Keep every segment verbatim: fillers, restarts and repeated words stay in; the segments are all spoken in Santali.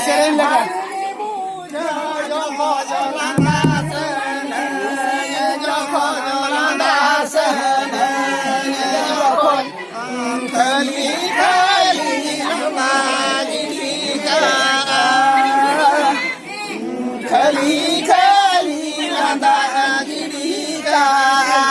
ᱥᱮᱨᱮᱧ ᱞᱮᱠᱟ᱾ ᱠᱷᱟᱹᱞᱤ ᱠᱷᱟᱹᱞᱤ ᱞᱟᱸᱫᱟ ᱜᱤᱰᱤ ᱠᱟᱜᱼᱟ᱾ ᱠᱷᱟᱹᱞᱤ ᱠᱷᱟᱹᱞᱤ ᱞᱟᱸᱫᱟ ᱜᱤᱰᱤ ᱠᱟᱜᱼᱟ᱾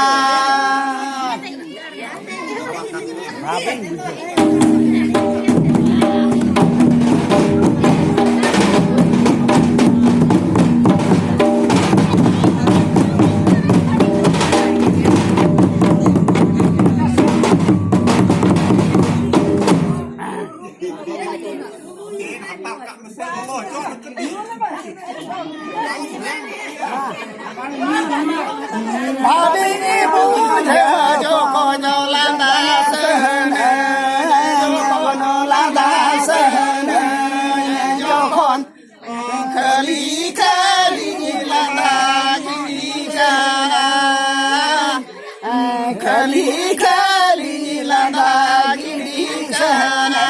ᱵᱷᱟᱹᱜᱤ ᱜᱮ ᱵᱩᱡᱷᱟᱹᱣ ᱡᱚᱠᱷᱚᱱ ᱞᱟᱸᱫᱟ ᱥᱟᱹᱱᱟᱹᱧ, ᱡᱚᱠᱷᱚᱱ ᱞᱟᱸᱫᱟ ᱥᱟᱹᱱᱟᱹᱧ, ᱡᱚᱠᱷᱚᱱ ᱠᱷᱟᱹᱞᱤ ᱠᱷᱟᱹᱞᱤ ᱞᱟᱸᱫᱟ ᱜᱤᱰᱤ ᱠᱟᱜᱼᱟ, ᱠᱷᱟᱹᱞᱤ ᱠᱷᱟᱹᱞᱤ ᱞᱟᱸᱫᱟ ᱜᱤᱰᱤ ᱠᱟᱜᱼᱟ᱾